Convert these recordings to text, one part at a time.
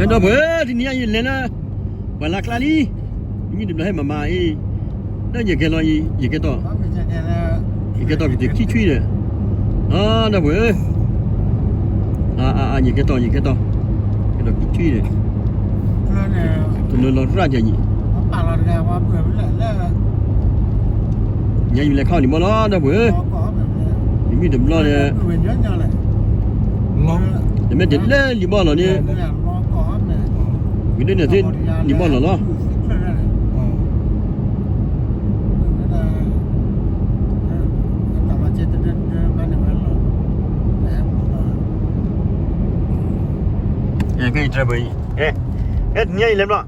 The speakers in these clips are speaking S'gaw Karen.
ဒီပုၢ်ဝဲၢ် တနံၤအံၤယလဲၤလၢ ပှၢ်လၢ်ကျါလံ, မ့ၢ်တဘျီဟဲမၤမၤအံၤ, ဒီးယကဲလီၤအံၤ ယကဲတီၢ်, ယကဲတီၢ်က့ၤတုၤခံဆွံဒီး, ဒီပုၢ်ဝဲၢ်, ယကဲတီၢ် ယကဲတီၢ်, ကဲတီၢ်ခံဆွံဒီး, တနုာ်လီၤရၣ်ယၤအံၤ, ညါယလဲၤခီလံၤဘီလီၤ ဒီပုၢ်ဝဲၢ်, ယမ့ၢ်တဘျီဒီး တမ့ၢ်တလၢလံၤဘီလီၤန့ၣ်, ဝံၤဒ်န့ၣ်သ့ၣ်လံၤဘီလီၤလီၤ. ကဲ တြဲၤဘၢ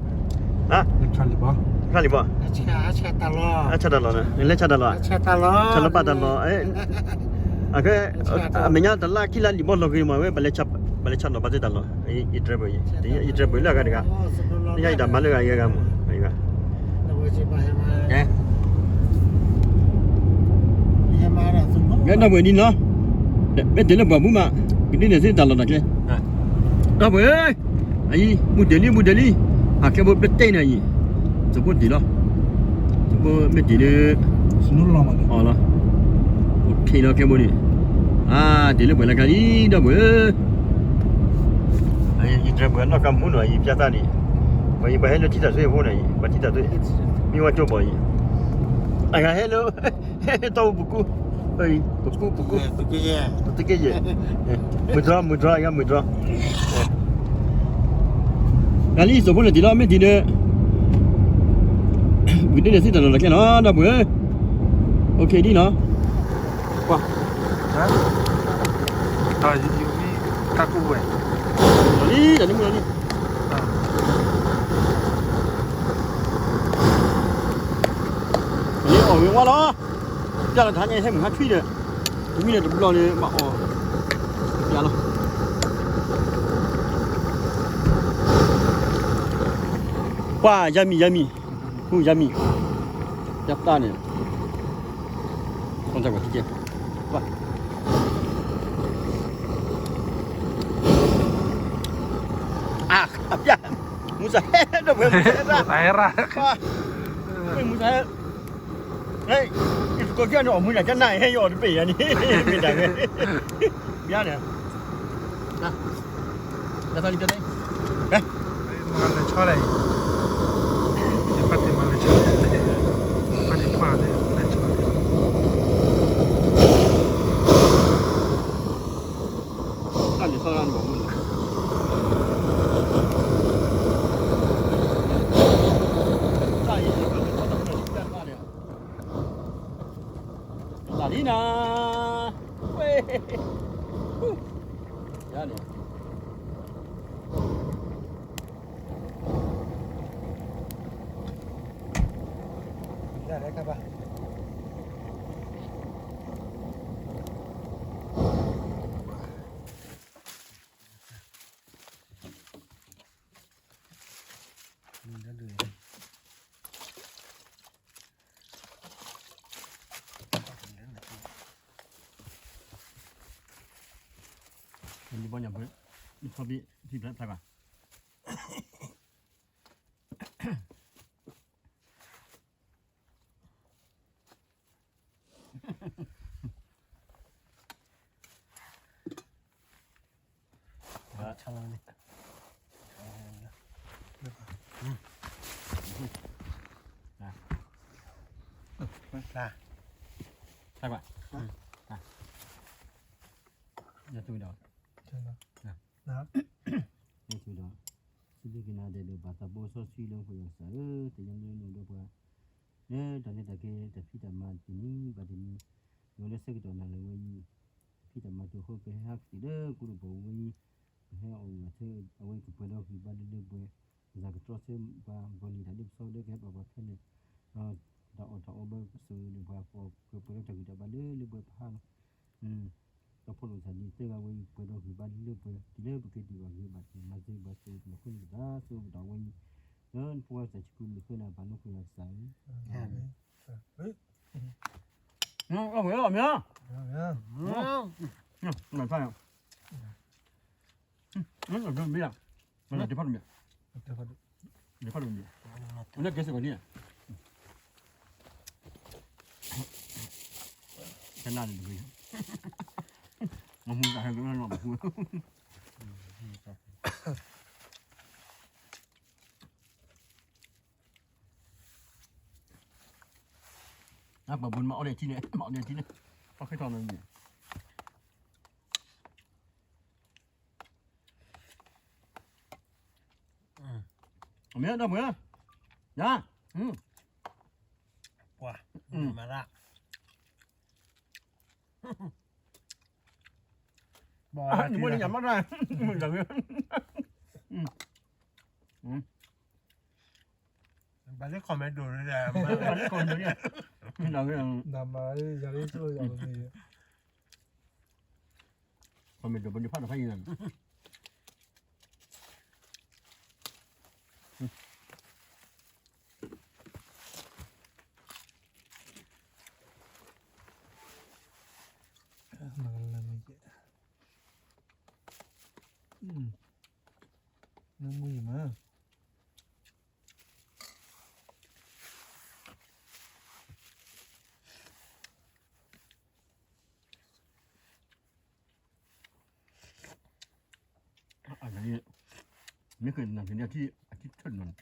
အံၤ, ကဲ တနံၤအံၤလဲၤဘျီ, ခါလံၤဘီ, အဆၣ်တၢ်လီၤ, လဲၤဆၣ်တၢ်လီၤ, ဆၣ်လီၤဘၣ်တၢ်လီၤ, အမဲာ်ညါတလါခံလါလံၤဘီလီၤဂ့ၤမးဝဲ, ပလဲၤဆၣ်လီၤဘၣ်သ့ၣ်တၢ်လီၤ, ယတြဲၤဘၢအံၤ, ယတြဲၤဘၢလၢအဂၤတဂၤ, ယတၢ်မၤလၢအဂၤအံၤဂၤမး, ကဲ ကဲ ဒီပုၢ်ဝဲၢ်ဒ်နီၤ, မ့ၢ်တ့ၢ်လၢပှၢ်ပူၤမး, ကဒ်န့ၣ်သ့ၣ်တၢ်လီၢ်တၢ်ကျဲ, ဒီပုၢ်ဝဲၢ်, အံၤ မုၢ်တ့ၢ်လံ မုၢ်တ့ၢ်လံ, ဟးကဲဘိပျဲတဲနၤအံၤ, သးဖိတ့ၢ်လီၤ, သးဖိမ့ၢ်တ့ၢ်လၢ အီၤလီၤ, အိၣ်ထံးလီၤကဲဘိန့ၣ်, အါ တ့ၢ်လၢပှၢ်လၢ်ကျါလံ ဒီပုၢ်ဝဲၢ်, ယတြဲၤဘၢနီၢ်ကမူနီၤ ယပျၢ်သၣ်န့ၣ်, ပှၤယဘၣ်ဟဲလၢထံတၢ်သွဲၣ်ဖိန့ၣ်, ပှၤထံတၢ်သွဲၣ်, မ့ၢ်ဝဲကၠိဘီအံၤ, အဂၤဟဲလၢ တီၢ်ပူၤပူၤ, ပူၤပူၤ, ပူၤက့ယဲၢ်, မုၢ်တြီ မုၢ်တြီ အဂၤမုၢ်တြီ, ဂၤလံ သးဖိန့ၣ်တ့ၢ်လီၤ မ့ၢ်တ့ၢ်ဒီး, ဝံၤဒ်န့ၣ်သ့ၣ်တၢ်လီၢ်တၢ်ကျဲနီၤ ဒီပုၢ်ဝဲၢ်, အိၣ်ခ့ဒ်နီၤ, ကွၢ် တၢ်ကူၣ်ဝဲ, လီၤလံ တၢ်လံမုၢ်လီၤလံ, လံအီၣ်ဝဲဝါလီၤ, ပျၢ်လီၤတဟါညါဟဲမုၢ်ဟါထွံဒီး, တမံၤန့ၣ်တဘျီန့ၣ် ဘၣ်အီၣ်, ပျၢ်လီၤ, ပှၢ်ယါမံၤယါမံၤ, ဟူယါမံၤ, ယါတၢ်န့ၣ် ကွၢ်တၢ်ကွၢ်ထံကဲ, ကွၢ်, အါ အပျၢ်, မုၢ်စၢ်ဟဲ ဒီပုၢ်ဝဲၢ် မုၢ်စၢ်ဟဲရၣ်, မုၢ်စၢ်ဟဲ, ဟဲ, ယသကိးကၢ်န့ၣ် အီၣ်မူဒၣ်ကနၣ် ဟဲယအီၣ်တပ့ၢ်ယၤန့ၣ်, မ့ၢ်တၢ်ဝဲ, ဘၣ်န့ၣ် လၢသီလံပျၢ်သ့, မၤလဲၤဆီလဲၣ်, ယပၢ်တ့ၢ်မၤလဲၤဆီလဲၣ်, ပၢ်တ့ၢ်ပှၢ်လဲၤဆီလဲၣ်, တၢ်လဲၤဆီလၢနဘၣ်မုၢ်လီၤ, တၢ်အံၤလဲၤဆီတၢ်မုၢ်လီၤ, တၢ်လံနၤ, ဝဲ, ယါန့ၣ် လံဘီညၣ်ဘၢ, လံထီဘံ, ထံဖျါဖျါကွၢ်, ဆါလီၤန့ၣ်, ဆါကွၢ်, ယၤတူၢ်ဒီး, ယၤတူၢ်ဒီး, စံးဘျုးက့ၤနၤဒဲးဒီး ပၢ်သးဘိစီဆှံလၢဟီၣ်ခိၣ်ယွၤကစၢ်ဧၢ, တယံၤလၢနအိၣ်ဒီးပှၤ လၢတၢ်လဲၤတၢ်ကဲ တၢ်ဖံးတၢ်မၤတနံၤဘၣ်တနံၤ, ဒီးလၢဆၢကတီၢ်နၤလၢဝဲအံၤ, တၢ်ဖံးတၢ်မၤတုၤအဃိ ပဟဲဟးကသံၣ်လၢကိၣ်ဒိၣ်ပူၤဝဲအံၤ, ပဟဲအီၣ်ဝဲအဆၢ အဝဲကပှဲၤဒီးဂံၢ်ဘါလၢလၢပှဲၤ, ပစၢ်ကတြီဆၢပှၤ ဘီလံၤတၢ်လၢပစီဒီးကဟဲပှၤပှၤဖဲလဲၣ်, ဒီးတၢ်အီၣ်တၢ်အီဘၢကစၢ်န့ၣ် ပှၤကပှဲၤဒီးတၢ်ဂံၢ်တၢ်ဘါလၢလၢပှဲၤပဟါလီၤ. ဒီးဖိဒိၣ်ကစၢ်ဒ်သၢဂၤဝဲအံၤ ပှဲၤဒီးဂံၢ်ဘါလၢလၢပှဲၤ တုၤလၢပက့ၤဒံးဘၣ်ဂ့ၤဘၣ်ကျိၤ မၤစၢၤဘၣ်စၢၤ ပလီၢ်ဃုန့ၣ်ကဒါ ဆိပတၢ်ဝဲအံၤ, လၢနဖိခွါကစၢ်ယ့ၣ်ၡူးခရံာ်အမံၤဃိန့ၣ် ပၢ်လၢဟီၣ်ခိၣ်ယွၤကစၢ်ဧၢ, အၤမ့ၣ်. ဖးဒိၣ်မ့ၢ်, ဖးဒိၣ်မ့ၢ်, အန့ၣ်ကဲစ့ၢ်ကီးန့ၣ်, ကနၣ်န့ၣ်တဂ့ၤ, မမူတၢ်ဟဲကနၣ်မမူ အပှၤဘိးမၤအီၣ်န့ၣ်ထံန့ၣ်, မၤအီၣ်န့ၣ်ထံန့ၣ်, အီၣ်ခဲထီၣ်န့ၣ်, အမ့ၢ်ဒီပုၢ်ဝဲၢ်, ယၤ, ပှၤ, မၤဒၣ်, နမ့ၢ်န့ၣ်ယၤမၤဒၣ်, ဘၣ်လၢ comment ဒိၣ်န့ၣ်, ဘၣ်လၢ comment ဒိၣ်န့ၣ်, နမၤယၤလၢယၤလၢယၤလၢ, comment ဒိၣ်ပဒုးဖးဒီးဖးယံၤလီၤ, မၤလၢမ့ၢ်ယဲ, မ့ၢ်မုၢ်ယမၤ မ့ၢ်ကနၣ်ဖဲန့ၣ် အထံထၢၣ်နီၤ,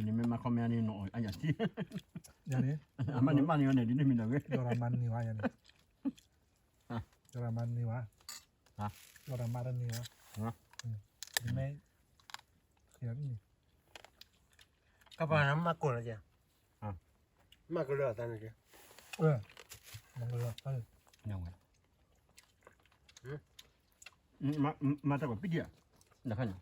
နမ့ၢ်မၤ comment န့ၣ် နီၢ်အီၣ်အယၤထံ, အမၤန့ၢ်မၤန့ၢ်အီၤန့ၣ် ဒ်န့ၣ်မ့ၢ်နီၢ်ဂ့ၤ, ယီၤရၤမၤတန့ၢ်ဝဲယၤန့ၣ်, ယီၤရၤမၤတန့ၢ်ဝဲ, ယီၤရၤမၤတန့ၢ်ဝဲ, မ့ၢ် ကပၤနမၤကိၢ်လီၤက့ၤ, မၤကလၢအသးန့ၣ်က့ၤ, မၤတၢ်ကပီၤပံၢ်ဒံး, နခါန့ၣ်,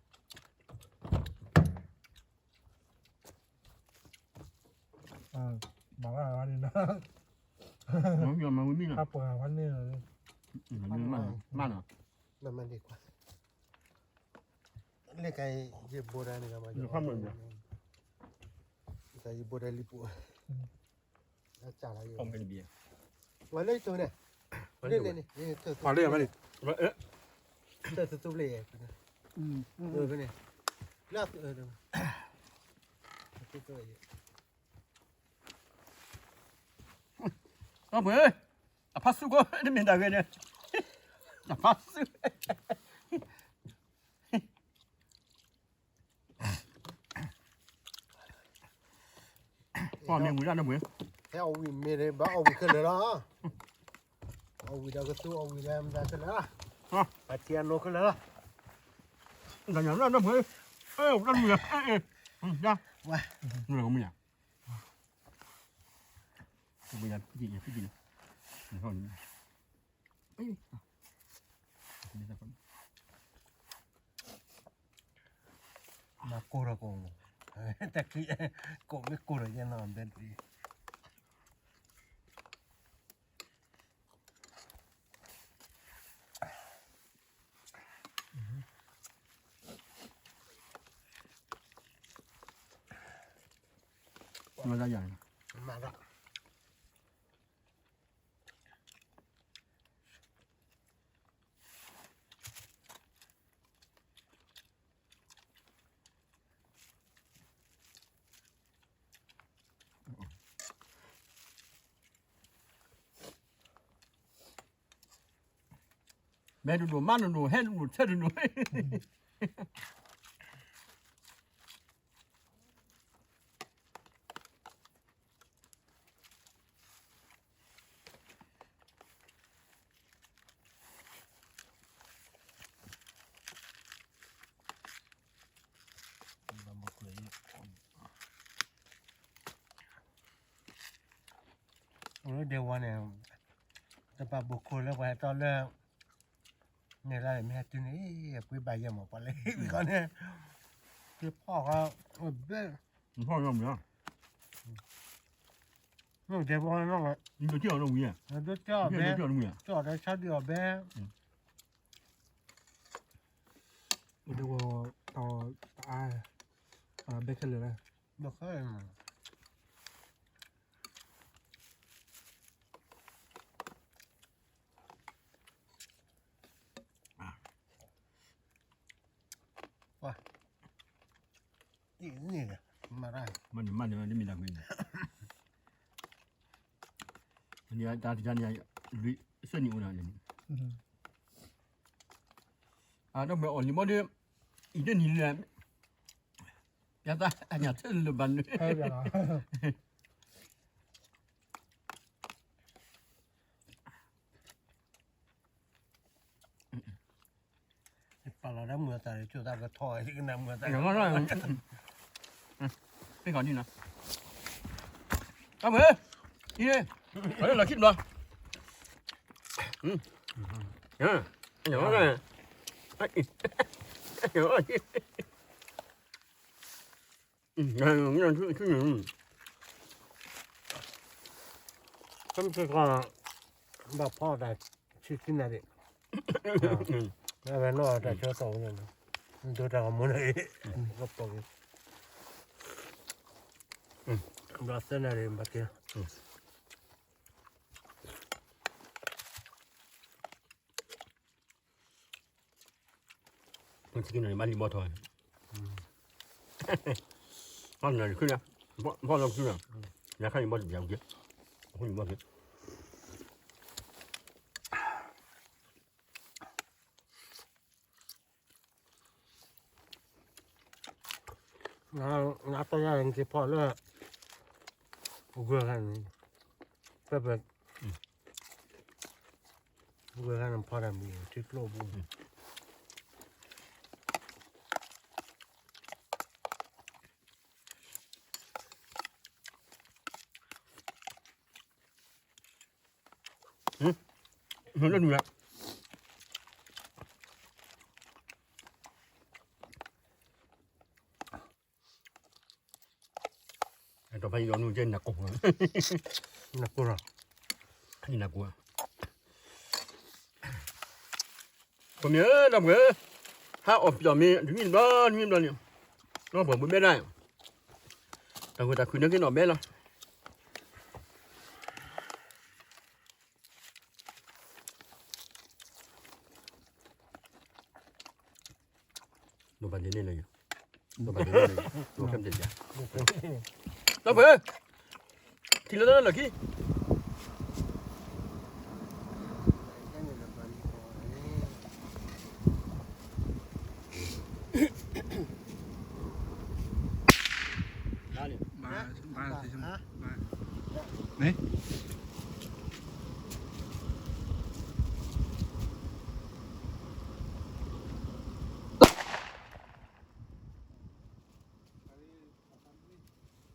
မၤဝဲန့ၣ်, မၤဝဲမ့ၢ်နီၤ, အပှၤဝဲန့ၣ်, မၤနီၤ, လၢကယဘိဒၣ်န့ၣ်, ယဘိဒၣ်လံပူၤ, ဝဲလၢယတိၤန့ၣ်, ပှၤလၢယမၤန့ၣ်, တၢ်သူသူဘျ့ယဲ, ဖဲန့ၣ်, လၢ, အပှ့ၤ, အဖါဆူၣ်တမ့ၢ်တၢ်ဂ့ၤန့ၣ်, အဖါဆူၣ် ပှၤမ့ၢ်ဝံၤဒၣ်နီၢ်ပှ့ၤ, ဟဲအီၣ်ဝံၤမ့ၢ်ဘၣ်အီၣ်ဝံၤခဲလၢာ်လီၤ, အီၣ်ဝံၤဒီးကသူအီၣ်ဝံၤဒီးမတၤခဲလၢာ်လီၤ, အထံအနိခဲလၢာ်လီၤ, တၢ်ညါနီၢ်ပှ့ၤ, တၢ်မုၢ်, မုၢ်မုၢ်ယၤ, မုၢ်ယၤ, မၤကိၢ်ထီၣ်ကိၢ်, တၢ်ခံ, ကိၢ်မ့ၢ်ကိၢ်ထီၣ်ယဲနီၤ battery, မၤဒၣ်ယၤ, မၤဒၣ် မဲဒိၣ်ဒိၣ် မါဒိၣ်ဒိၣ် ဟဲဒိၣ်ဒိၣ် ဆၢဒိၣ်ဒိၣ်, အိၣ်လၢဒဲဝါန့ၣ်, တပာ်ဘိၣ်ခိၣ်လၢပှၤဟဲတီလၢ, န့ၣ်လၢမ့ၢ်ဟဲတုၤန့ၣ်, ပှ့ၤဘၣ်ယဲၢ်မး ပှၤလၢဝံၤခီန့ၣ်, ကဖီၣ်ဃီ, ဖီၣ်မ့ၢ်, ဒဲဝါနီၢ်, ဒိၣ်ကၠီၣ်ဝံၤ, ဒိၣ်ကၠီၣ်ဘဲ, ကၠီၣ်ဒီးဆါဒုးအီၤဘဲ, ဒဲဝါ, တအါ, ဘဲခဲလၢာ်လၢ, ဘဲခဲလၢာ်, န့ၣ် မ့ၢ်မ့ၢ်န့ၣ် မ့ၢ်တၢ်ကွံန့ၣ် တၢ်တကါန့ၣ် လွံၢ်ဆယ့်နံၣ်အိၣ်ဒၣ်န့ၣ် အဒီးပှၤအီၣ်လံၤဘီဒီး အံၤတနံၤလံ ယသးအညၣ်ဆၢလၢဘၣ်နုာ် ပာ်လီၤဒၣ်မုၢ်အသး ကၠိသးကထီၣ် ကနၣ်မုၢ်အသး သ့ၣ်ခီၣ်ဒ်နီၤ အမ့ၢ် အံၤန့ၣ် အလၢလီၤခံတဘျီ ဘၣ်ဖီၣ်တၢ်ဆံဆံနၤဒံး အဝဲနီၢ်တၢ်ဆၢကတီၢ်န့ၣ် ဒိတၢ်ဂီၤမူန့ၣ် ကပိာ်က့ၤ ဘျီသၢနၤဒံးဘၣ်က့ၤ ဆံက့နီၤ ယဘၣ်လံဘီထီၣ် ဘီနၤခုနၤ ဘီလီၤခုနၤ ယခါယဘီတပျးက့ၤ အဃိယဘီက့ၤ နအတၢ်ယၤနက့ၤဖီၣ်လၢ ဂွၤခါန့ၣ် ပၢ်ပၢ် ဂွၤခါန့ၣ်ဖီၣ်တၢ်မံၤ ထံကျိပူၤ နလၢနုာ်လၢ ဒီးဖးယံၤဒီးနုာ်ကဲနၢ်ကိၢ် နၢ်ကိၢ်လီၤ နၢ်ကိၢ် ပမ့ၢ်ဒီပုၢ်ဝဲၢ် ဟးအီၣ်ပျီၣ်မ့ၢ် တနံၣ်တဘျီ တနံၣ်တဘျီန့ၣ် ဒီပုၢ်ဝဲၢ်ဘဲဒၣ် တၢ်ဂိၢ်တၢ်ခုၣ်န့ၣ်က့ၤနီၣ်ဘဲလီၤ ဘၣ်န့ၣ်န့ၣ် ဘၣ်န့ၣ်န့ၣ် ဒီပုၢ်ဝဲၢ် ထံၣ်လၢလၢလီၢ်ခံ ဝံၤဝံၤဘဲဘ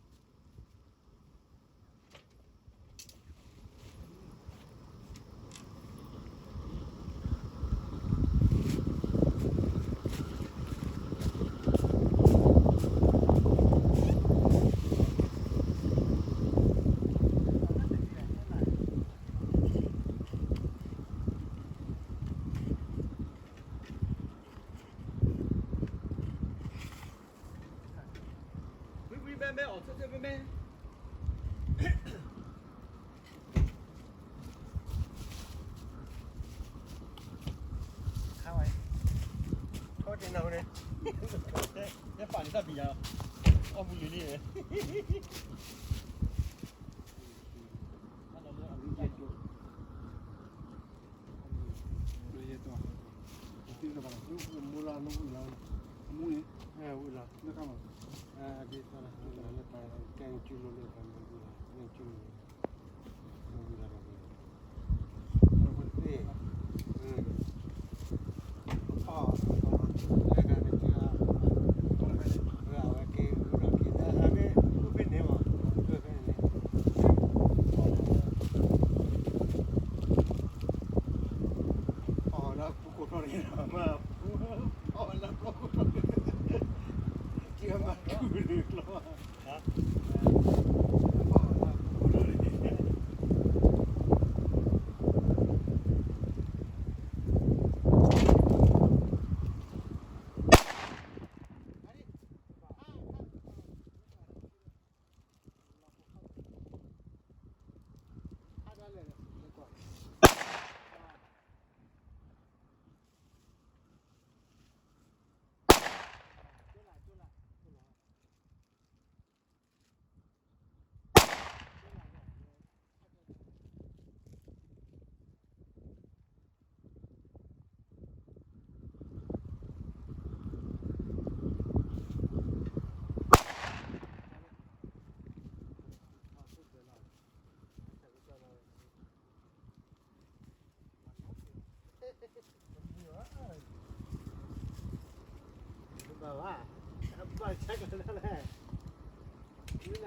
ဲအီၣ်ဆၢဆၢဘဲဘဲ ခါဝဲ ထီၣ်တ့ၢ်နီၤဝဲန့ၣ် ယပာ်န့ၣ်တၢ်ပံၤယၤ အီၣ်မူလံလံ လၢယဲၢ်တီၢ် မူလၢနဝံၣ်လီၤ မူန့ၣ် ဝံၣ်လီၤ နကမ အကဲသးလၢ ကဲကၠူလိၤလိၤ ကဲကၠူလိၤလိၤ နဝံၣ်လီၤ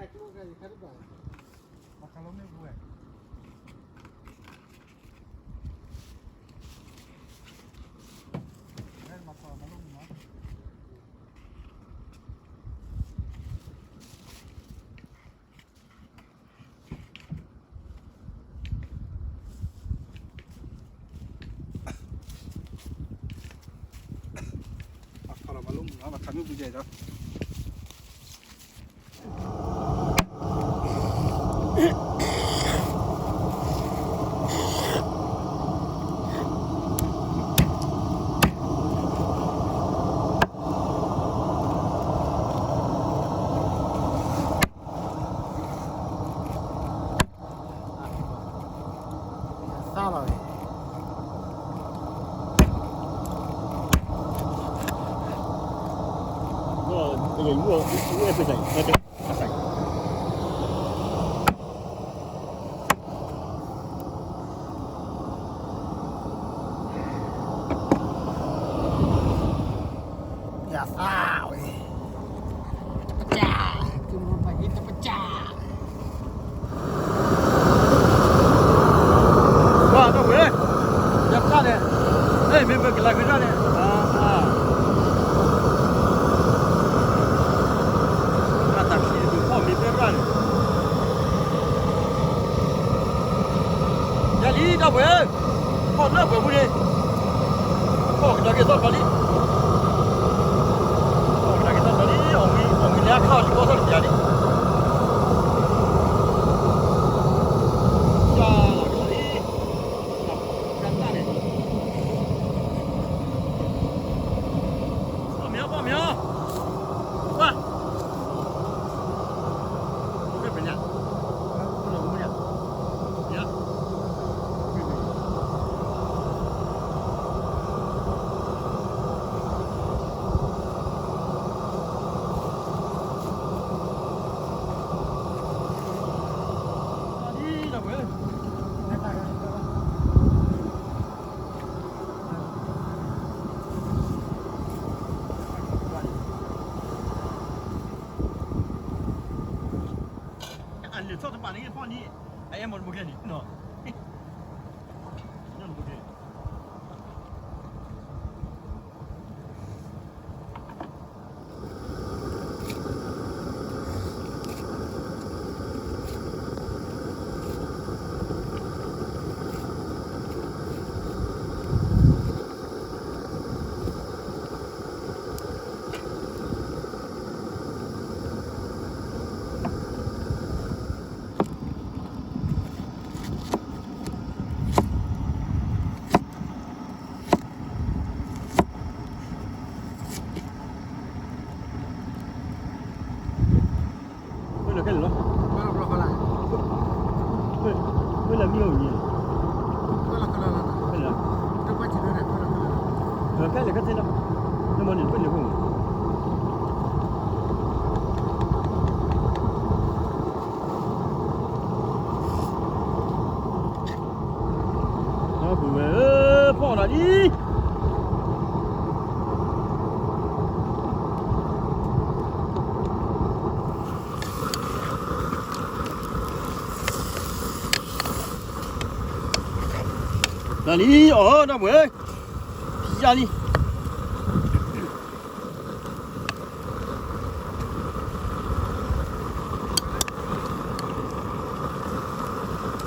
အဖီလီၤမၤလိမုၢ်နီၤ ပှၤခးမ့ၣ်ပူၤယဲၢ်ဒီး သၣ်လီၤဝဲ ယသၣ်ဝဲ ပကၢ် ကမၤပှၤဟံးတပကၢ် ဘၣ်ဒီးဝဲ ယသၣ်န့ၣ် အဲ မ့ၢ်မ့ၢ်ကလၤကရၢန့ၣ် အါ အါ အတၢ်ခံဒုးဖီၣ်မ့ၢ်သ့ၣ်ရၣ်န့ၣ် ယၤလံ ဒီပုၢ်ဝဲၢ် ဖီၣ်နၢ်ပှဲၤပူၤန့ၣ် ဖီၣ်ကဒီးက့ၤသီၣ်ကျီလံ ဖီၣ်ကဒီးက့ၤသီၣ်ကျီလံ အီၣ်မံၤ အီၣ်မံၤန့ၣ်အခါအီၤလံ ဘီၣ်ထီၣ်တပျးလံ ယၤလီၤကဒီးလံ ကၢ်တၢ်န့ၣ် ဖီၣ်မ့ၤအီၤ ဖီၣ်မ့ၤအီၤ ဝါ ဖဲဖဲညါ ဖဲလီၤမူညါ ယါ အလဲၤထီၣ်တပာ်န့ၣ်ဖီၣ်န့ၣ် အအဲၣ်မီၢ်တဘိကဲန့ၣ်နီၤ တဘိကဲ ဖဲလၢခဲလၢာ်လီၤ, ဖဲလၢမ့ၢ်အိၣ်န့ၣ်, ဖဲလၢ, ဖဲလၢကသ့လီၤ, နမ့ၢ်န့ၣ်ဖဲလၢအိၣ် ဒီပုၢ်ဝဲၢ်ဧၢ, ဖီၣ်နၤလံ. နၤလံအီၤ ဒီပုၢ်ဝဲၢ်ဧၢ, ယၤလံ. နံၤ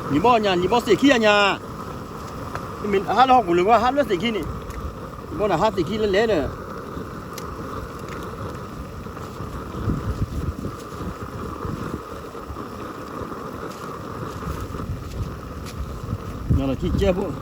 ဘီညါ, နံၤဘီသ့ၣ်ခံအညါ, ဟးလၢဟီၣ်ခိၣ်လိၤကွၢ် ဟးလၢသ့ၣ်ခံန့ၣ်, နံၤဘီန့ၣ်ဟးသ့ၣ်ခံလၢလဲၣ်ဒီး ညါလီၤထံကဲဖိ လီၤ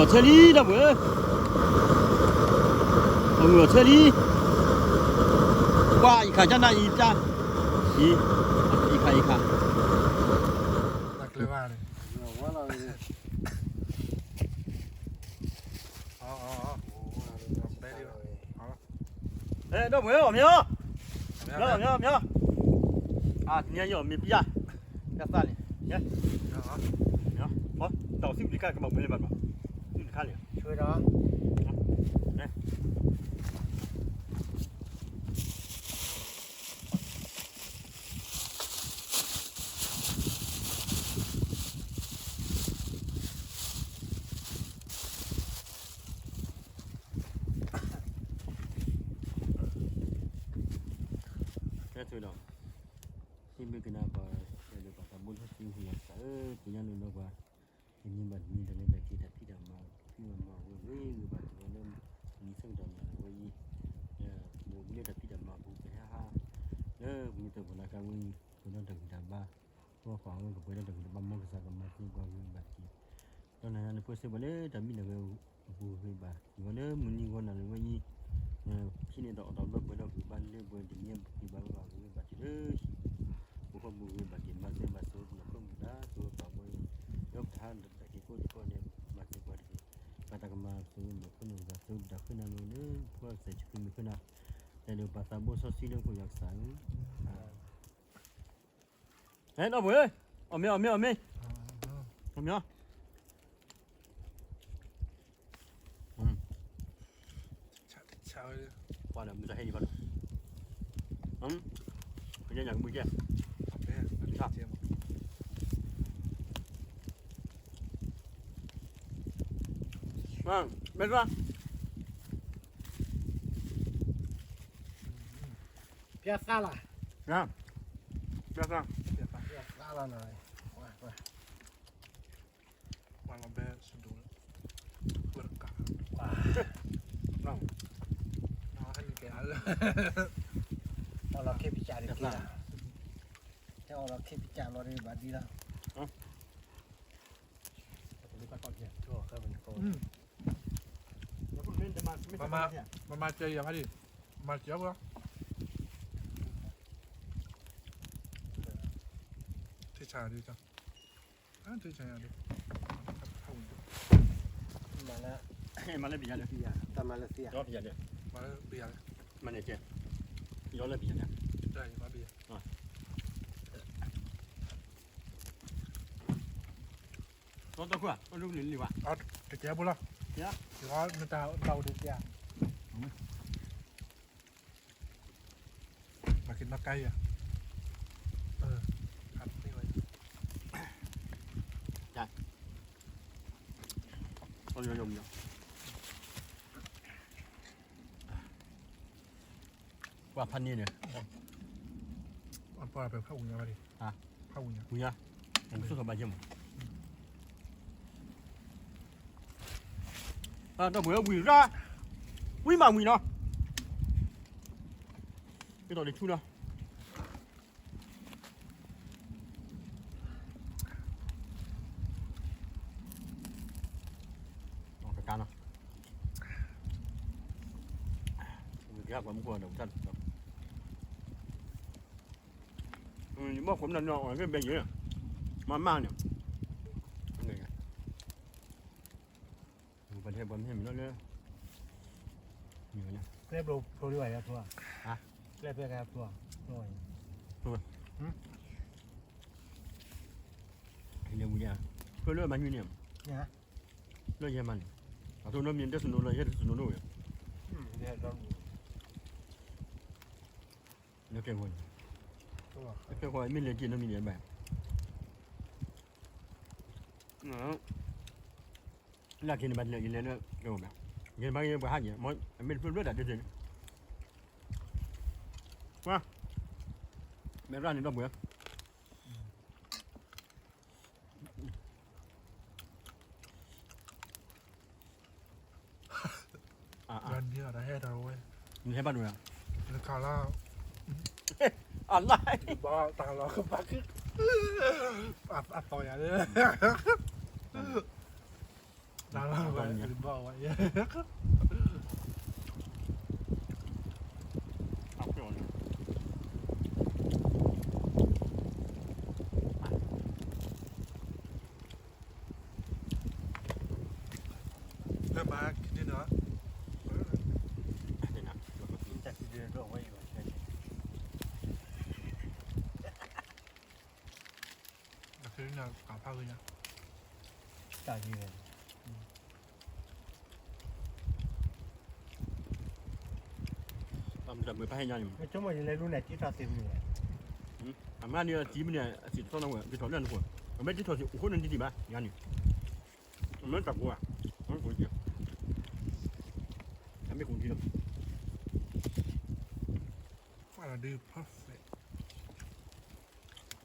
အီၣ်ဆၢလံ ဒီပုၢ်ဝဲၢ်, အီၣ်မုၢ်အီၣ်ဆၢလံ, ကွၢ်အံၤခးကနၣ်အံၤတၢ်, အံၤ, အံၤခးအံၤခး, တၢ်ကျၢၤဘၣ်န့ၣ်, အီ အီ အီ အဲ ဒီပုၢ်ဝဲၢ် အီၣ်မ့ၤအီၤ, မ့ၤအီၤ မ့ၤအီၤ, မ့ၤအီၤ, အါ နံၤညါယီၢ်မ့ၤပျၢ်, တၢ်သၣ်န့ၣ်, မ့ၤအီၤ, တၢ်အီၣ်စံးဘျုးကါကမၤဝဲလၢဘၣ်ဘၣ်, စံးဘျုးကါန့ၣ်, ဆှၢဒီး ကဲ ထုးဒီး, စံးဘျုးကနၣ်ပှၤ, ဒီးပှၤသးဘိလၢဟီၣ်စုဟူယၤကစၢ်ဧၢ, ပညါနုာ်လီၤပှၤ, တနံၤဘၣ်တနံၤ တၢ်လဲၤဘၣ်က့ၤတၢ်ဖံးတၢ်မၤ, ဖံးမၤမၤဝဲဝဲဂ့ၤဘၣ်က့ၤဝဲလၢ, နံၤဆၢကတီၢ်န့ၣ် ဝဲအံၤ, ဒီးပအိၣ်ဘှံးလၢတၢ်ဖံးတၢ်မၤပူၤကဟဲဟး, လၢပမ့ၢ်တၢ်ပှၤလၢကဝဲအံၤ, ပဒီတၢ်ဂံၢ်တၢ်ဘါ, ပှၤကွၢ်ဝဲကပှဲၤဒီတၢ်ဂံၢ်တၢ်ဘါ မ်ကစၢ်ကမၤသ့ပှၤဂ့ၤဘၣ်တက့ၢ်. ဒီးနၤနဖိစ့ၢ်ကီးလၢတၢ်မံလၢဂဲၤအပူၤဂ့ၤဘၣ်, ယဝဲလၢမုၢ်နံၤဂီၤနၤလၢဝဲအံၤ, ဟံးန့ၢ်ဒီးအီၣ်ဒီးလီၤပှဲၤဒီးဂံၢ်ဘါလၢပှဲၤတနံၤအံၤဘၣ်ဂ့ၤဘၣ်ဂ့ၤဘၣ်တက့ၢ်လၢ, ပဖိပူၤဂ့ၤဘၣ်တက့ၢ် မၤစၢၤဘၣ်စၢၤပှၤခိၣ်မုၢ်ဒါ ပှၤမုၢ်ဒါ, ဒီးပတဟါတၢ်က့ၤကိးတကီၢ်န့ၣ် မၤစၢၤပှၤတက့ၢ်, ဘၣ်တၢ်ကမၤစၢၤမ့ၢ်ခိၣ်နူာ်ဘၣ်စၢၤပတၢ်ဃုနၤလိၤလၢ ပှၤကစၢ်ယ့ၣ်ၡူးခရံာ်မ့ၢ်ဃုနၤ, တဲဒီးပှၤသးဘိစီဆှံလၢခိၣ်ယွၤကစၢ်ဧၢ. ဟဲ ဒီပုၢ်ဝဲၢ်, အီၣ်မ့ၤ အီၣ်မ့ၤ အီၣ်မ့ၤ, အီၣ်မ့ၤ, ပှၤဒီးမုၢ်တၢ်ဟဲအံၤဘၣ်ဒီး, ကညါညါကမုၢ်ကဲ, မ့ၢ်ဘၣ် ပျဲသၣ်လီၤ, ပျဲသၣ်, ပျဲသၣ်လီၤနီၤ, ပှၤလီၤဘဲစဒိး, ပှၤတကး, အီၣ်လီၤခ့ပစးတက့ၢ်, ဟဲအီၣ်လီၤခ့ပစးလီၤဒီးဘၣ်ဒ်လီၤ. ပမၤစၢၤယၤဖးဒံး, မၤစၢၤပှၤ, ထံဆးဒံး, ထံဆးယၤဒံး, မၤလၢ, မၤလၢပယၤလၢ, တၢ်မၤလၢသံယၤ, မၤလၢပယၤလၢ, မၤန့ၢ်ကဲ, ယီၤလၢပယၤလၢ, တၢ်ယမၤပယၤ ဒီးတခိၣ်, အိၣ်ဒူလံၤလံၤဘၣ်, တကဲဘိလီၤ, ယၤ, နတၢ်အိၣ်ဒံးကဲ, ဘၣ်က့ၤနီၣ်ကါယၤ, ပှၤဖးန့ၢ်န့ၣ်, ဖးဝံၤညါ, ဝံၤညါ, ဆိကမိၣ်ဘၣ်က့ၤမး, ဒီပုၢ်ဝဲၢ်ဝံၤရၣ်, ဝံၤမးဝံၤနီၤ, ကဒီးလံဆူနီၤ. ကကါနီၤ, ဝံၤက့ၤဟးကွၢ်မူခိၣ်ဒီးတၢ်, ယမ့ၢ်ကွၢ်မနုၤန့ၣ် အီၣ်က့ၤဘဲယဲ, မၤမၢ်န့ၣ်, ပှၤဟဲပှၤမ့ၢ်မ့ၢ်လီၤလၢ, ကျဲဖျိဖျိဒံးဘၣ်ယၤဖျိ, ကျဲဖျိကဖျိ, ဖျိလၢမၤနုၤန့ၣ်, လၢယဲမၤန့ၣ်, အသိးနီတမံၤ တစနိလီၤ ယဲတစနိဒိၣ်ဝဲ, လၢကျဲဃီန့ၣ်, လၢကျဲဃီမ့ၢ်လဲၤက့ၤနီတမံၤန့ၣ်ဘၣ် လၢက့ၤန့ၣ်ဘၣ်လဲၤ ယလဲၤလၢက့ၤအိၣ်ဘၣ်, ယဘၣ်ယဲပှၤဟးယဲၢ်, အမ့ၢ်တဖျိဖျိတၢ်ဒ်န့ၣ်, ပှၤ, မဲာ်ရၣ်န့ၣ်ဒီပုၢ်ဝဲၢ်, နဟဲဘၣ်ဒိၣ်ယၤ, နခးလီၤ, အလၢ, ဘၣ်တၢ်လီၤကဘၣ်ခု, အသီယၤလၢ တၢ်လီၤဝဲ တၢ်လီၤဝဲ လၢမၤခံန့ၣ်နီၤ တၢ်ခံန့ၣ်ဒီးဝဲအံၤဝဲ တၢ်ခံန့ၣ် တၢ်ဖးဝဲညါ တၢ်ဂ့ၤဝဲ တၢ်မုာ်တၢ်မုာ်ဖးဟဲညါန့ၣ် မ့ၢ်ဆိကမိၣ်ယလဲၤလူန့ၣ် တံထီၣ်သ့မုာ်ဝဲ အမ့ၢ်န့ၣ်တံမ့ၢ်န့ၣ် အသံးတထီၣ်နီၣ်ဝဲ တံထီၣ်လၢနဃိ အမ့ၢ်တံထီၣ်သ့အိၣ်ဃိန့ၣ်တံတံဘၣ် ညါန့ၣ် အမ့ၢ်တၢ်ကိးဘၣ် အမ့ၢ်ကိးက့ၤ အမ့ၢ်ကိးက့ၤလီၤ ဖးလီၤဒုး perfect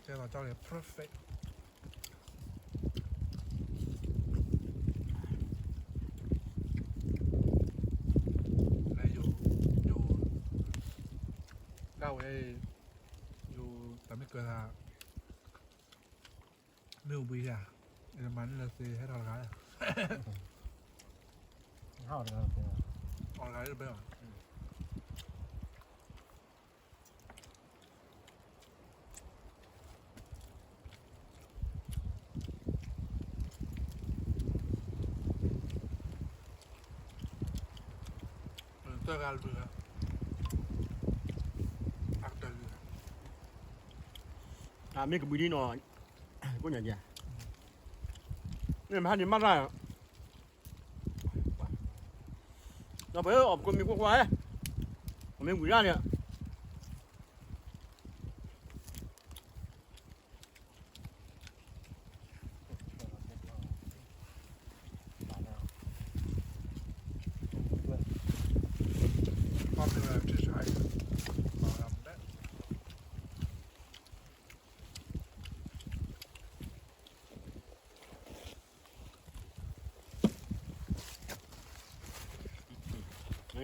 ကဲလီၤကၠီလံ perfect လၢယိၤ ယိၤ တၢ်ဝဲ ယိၤ တၢ်မ့ၢ်ကၢၤသး မ့ၢ်အိၣ်ဘှံးဧါ ယမၤန့ၢ်လၢသ့ဟဲထီၣ်တဂၤ ဟးအီၣ်တဂၤ အီၣ်တဂၤတဘဲဘၣ် တၢ်ဂၤတဘျုးဂၤ အကတၢၢ်ဂၤ အမ့ၢ်ကဘှံးဒ်နီၤ ကိးညါက့ၤ မ့ၢ်မဟါန့ၣ်မၤတၢ် ဒီးပှၤအီၣ်ပကိးမံၤကွၢ်ကွၢ်ဧၢ အမ့ၢ်ဝံၤဒၣ်န့ၣ်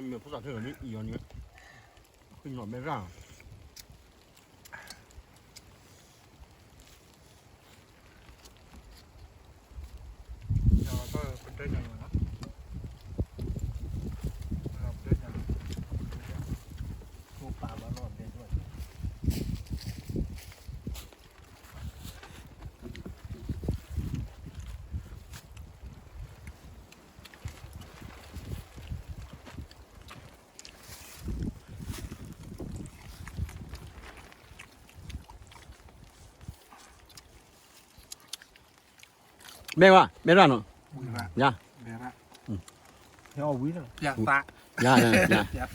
မ့ၢ်ဖိသၣ်ထဲလီၤမ့ၢ်အံၤအီၤန့ၣ် ဃုညီၣ်မဲရၣ် ပဒဲညါလီၤ ပဒဲညါ ပဒဲညါ ပဒဲညါ မဲဝဲ မဲရၣ်နီၤ ယၤ ဟဲအီၣ်ဝံၤလီၤ ယၤ ယၤ ယၤ